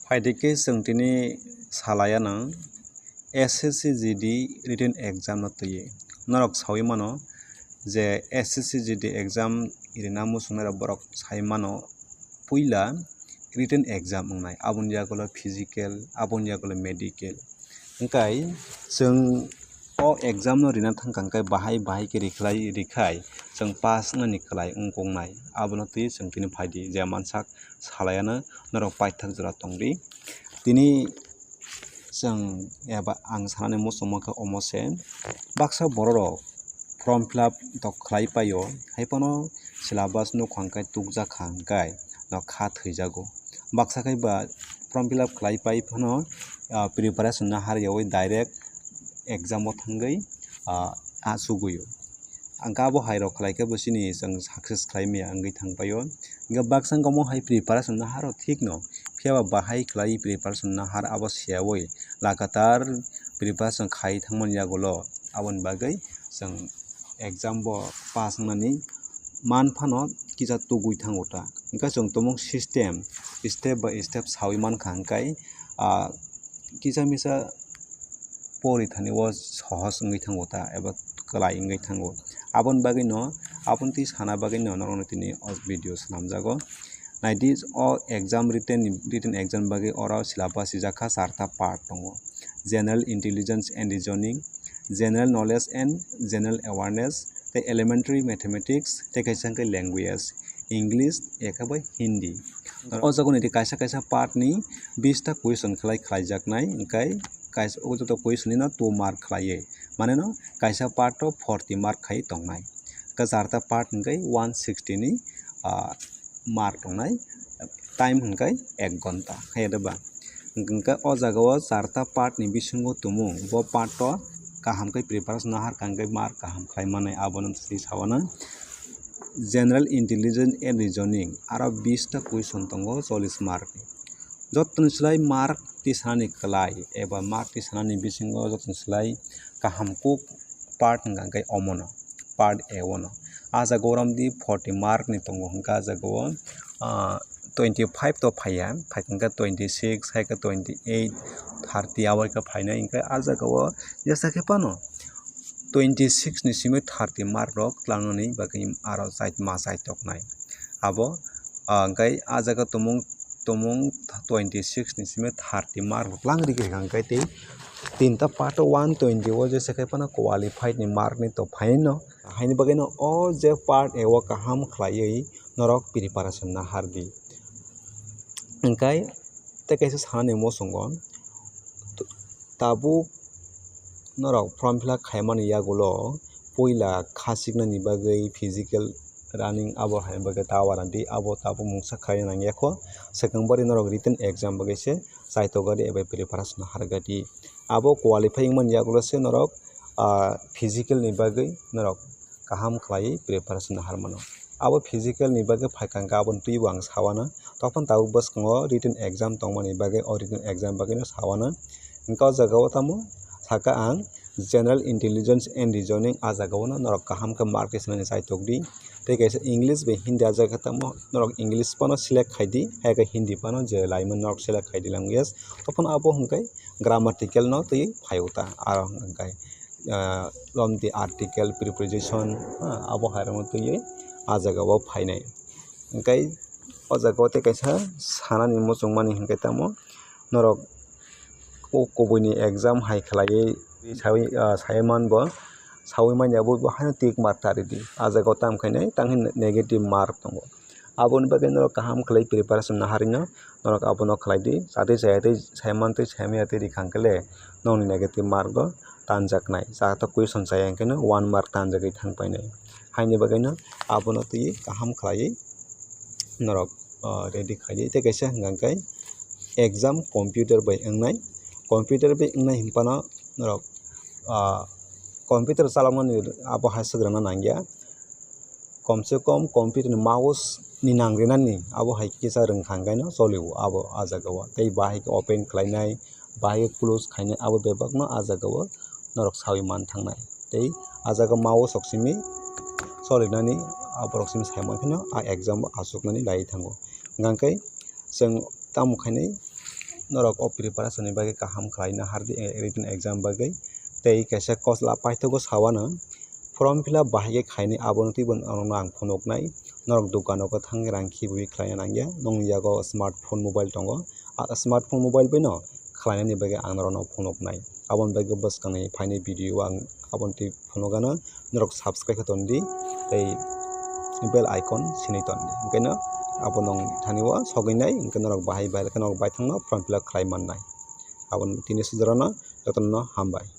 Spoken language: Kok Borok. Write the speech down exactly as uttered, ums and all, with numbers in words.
Phaidi khe chwng tini salaiya nang S S C G D written exam no twiwi. Norok sawi mano je S S C G D exam rina muchungnai rok borok sai mano puila written exam wngnai, aboni yagulo physical, aboni yagulo medical. Hwnkhe chwng o exam no rina thangkha hwnkhe bahai bahai khe rikhlai rikhai chwng pass wngnani kwlai wngkuknai. Abono twiwi chwng tini phaidi je mansak salaiano norok paithak jora tongdi. Tini chwng eba ang sanani muchungma khe omo se, baksa borok rok form fill up to khlai paio, hai phano syllabus nukha hwnkhe tukjak kha hwnkhe no kha thwijago. Baksa khe ba form fill up khlai pai phano, ah, preparation no har yaui direct exam o thangwi, ah, achugwi o. Ang khe abo hai rok khlai khe bo chini chwng success khlai maya wngwi thang paio. Hwnkhe baksa wngkha omo hai preparation no haro thik no, phiya ba bahai khlai preparation no har abo seyaui lagatar preparation khai thangmani yagulo aboni bagwi chwng exam bo pass wngnani man phano kisa tugwi thango ta. Hwnkhe chwng tumung system step by step sawi mankha hwnkhe, ah, kisa misa pori thani o sohos wngwi thango ta eba kwlai wngwi thango. Aboni bagwino, aboni twi sana bagwino norokno tini o video swnamjago. Naidi o exam written, written exam bagwi oro syllabus swijak kha charta part tongo. General intelligence and reasoning, general knowledge and general awareness, tei elementary mathematics, tei kaisa hwnkhe language, English, eka bai Hindi. O jaga ni kaisa kaisa part ni bista question khlai khlaijaknai, hwnkhe kaisa o joto question ni no two mark khlaiwi, mane no kaisa part o forty mark khai tongnai, hwnkhe charta part hwnkhe one sixty ni, ah, mark tongnai, time hwnkhe ek ghonta hai da ba. Hwnkhe o jaga o charta part ni bisingo tumung, bo part o kaham khe preparation no har kha hwnkhe mark kaham khlai manai, abono twi sawana. General intelligence and reasoning, aro bista question tongo chollish mark ni. Jottoni slai mark tisanani kwlai eba mark tisanani bisingo jottoni slai kaham kuk part hwnkha hwnkhe omono, part A o no. Ah jaga o romdi forty mark ni tongo hwnkha ah jaga o, ah, twenty five to phaiya, phaikha hwnkhe twenty six, haikhe twenty eight, thirty abo khe phainai, hwnkhe ah jaga o jesa khe phano twenty six ni simi thirty mark rok twlangnani bagwi aro chait ma chai toknai. Abo, ah, hwnkhe ah jaga tumung, tumung twenty six ni simi thirty mark rok twlang rikha hwnkhe tei tinta part o one twenty o jesa khe phano qualified ni mark ni to phaino. Haini bagwino o je part A o kaham khlaiwi norok preparation na hardi. Hwnkhe tei kaisa sanani muchungo, tabuk norok form fill up khaimani yagulo puila kha siknani bagwi physical running abo hai bagwi ta uanadi abo tabuk mungsa khaina nangya kho, swkang bari norok written exam bagwi se chaitok gadi eba preparation hargadi. Abo qualify wngmani yagulo se norok, ah, physical ni bagwi norok kaham khlaiwi preparation harmano. Abo physical ni bagwi phaikha hwnkhe aboni twibo ang sawana. Tokphano tabuk bwskango written exam tongmani bagwi o written exam bagwino sawana. Hwnkhe o jaga o tamo saka ang general intelligence and reasoning, ah jaga o no norok kaham khe mark tisanani chaitok di. Tei kaisa English bai Hindi ah jaga tamo norok English phano select khai di, hai khe Hindi phano je laimani norok select khai di language. Tokphano abo hwnkhe grammatical no twi phaio ta, aro hwnkhe, ah, romdi article, preposition, ah, abo hai rokno twiwi ah jaga o phainai. Hwnkhe o jaga o tei kaisa sanani muchungmani hwnkhe tamo norok o kubui ni exam hai khlaiwi sawi, ah, saiman bo, sawi manya bo, bo haino tick mark ta ridi. Ah jaga o tamo khainai tang khe negative mark tongo. Aboni bagwi norok kaham khlai preparation naharino norok abono khlai di. Chatwi chaya tei saimantwi saimaya tei rikha hwnkhe le nokni negative mark bo tanjaknai. Chata question chaya hwnkhe no one mark tanjagwi thang painai. Haini bagwino abono twi kaham khlaiwi norok, ah, ready khaidi. Tei kaisa hwnkha hwnkhe exam computer bai wngnai. Computer bai wngnai hinphano norok, ah, computer chaloknani abo hai swk rwna nangya. Kom se kom computer ni mouse ni nang rinani abo hai kisa rwngkha hwnkhe no cholio abo ah jaga o. Tei bahai khe open khlainai, bahai khe close khainai abo bebak no ah jaga o norok sawi man thangnai. Tei ah jaga mouse rok simi cholinani aborok simi sai man kheno ah exam o achuknani lai thango. Hwnkhe chwng tamo khainai norok o preparation ni bagwi kaham khlaina hardi, eh, written exam bagwi. Tei kaisa kosla paithago sawano form fill up bahai khe khainai, abono twibo norokno ang phunuknai. Norok dukano khe thangwi rang khibiwi khlaina nangya, nokni yago smartphone mobile tongo, a smartphone mobile bai no khlainani bagwi ang norokno phunuknai. Aboni bagwi bwskangni phainai video o ang aboni twi phunukgano, norok subscribe khe tondi tei bell icon sinwi tondi. Hwnkhe no abo nong thani o sogwi nai, hwnkhe norok bahai bai khe norok baithangno form fill up khlai mannai. Aboni tini sujorano jotono hambai.